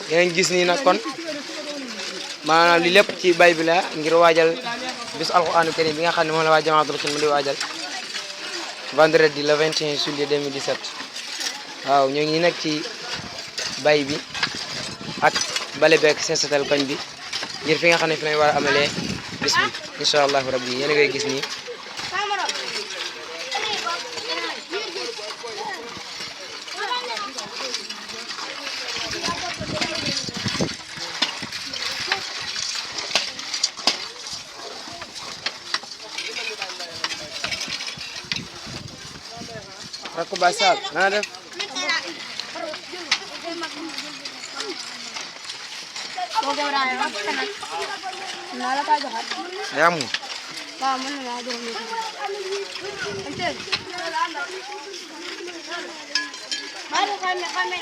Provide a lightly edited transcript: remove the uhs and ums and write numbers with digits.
ngeen gis ni nag kon maanaam li lépp ci bay bi la ngir waajal bis alxuraanu karim bi nga xam ne moom la waa Jamaatul Xidma di waajal vendredi le 21 juillet 2017 waaw ñoo ngi nag ci bay bi ak bale beek seetal koñ bi ngir fi nga xam ne fi lañ war a amalee bis bi incha allahu rabbi yéen a ngay gis nii rakku Baay Saal na def yamu